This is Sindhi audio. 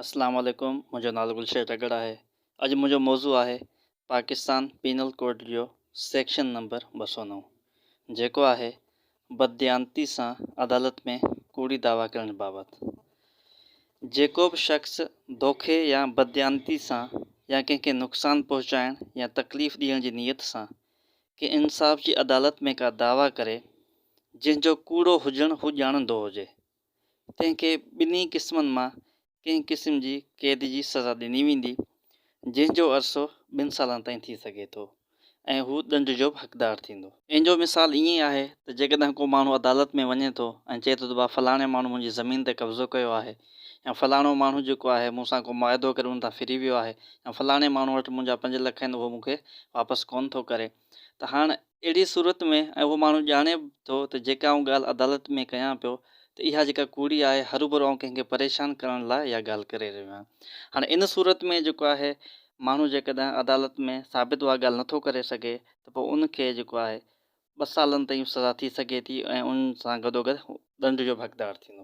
اسلام عليڪم منهنجو نالو گلشير ٽڳڙ آهي اڄ منهنجو موضوع آهي پاڪستان پينل ڪوڊ جو سيڪشن نمبر 209 جيڪو آهي بدديانتي سان عدالت ۾ ڪوڙي دعويٰ ڪرڻ بابت جيڪو به شخص دوکي يا بدديانتي سان يا ڪنهن کي نقصان پهچائڻ يا تڪليف ڏيڻ جي نيت سان ڪنهن انصاف جي عدالت ۾ ڪا دعويٰ ڪري جنهن جو ڪوڙو هجڻ هو ڄاڻندو هجي تنهن کي ٻنهي قسمن مان ڪنهن قسم جي قيد جي سزا ڏني ويندي، جنهن جو عرصو ٻن سالن تائين ٿي سگهي ٿو ۽ هو ڏنڊ جو به حقدار ٿيندو. ان جو مثال ائين آهي ته جيڪڏهن ڪو ماڻهو عدالت ۾ وڃي ٿو ۽ چئي ٿو ته ڀاء فلاڻي ماڻهو منهنجي زمين تي قبضو ڪيو آهي يا فلاڻو ماڻهو جيڪو آهي مون سان ڪو معاهدو ڪري ان تان ڦري ويو آهي يا فلاڻي ماڻهو وٽ منهنجا پنج لک آهن اهو مون کي واپس ڪونه ٿو ڪري ته هاڻ اهڙي صورت ۾ ۽ اهو ماڻهو ڄاڻي به ٿو ته جيڪا آئون ڳالهه عدالت ۾ ڪيان پيو ته اها جيڪا ڪوڙي آهي هروڀرو آئون ڪنهن کي پريشان ڪرڻ لاء اها ڳالهه ڪري رهيو آهيان. هاڻي ان صورت ۾ جيڪو آهي ماڻهو جيڪڏهن عدالت ۾ ثابت اها ڳالهه نٿو ڪري سگهي ته پوء ان کي جيڪو آهي ٻه سالن تائين سزا ٿي سگهي ٿي ۽ ان سان گڏوگڏ ڏنڊ جو به حقدار ٿيندو.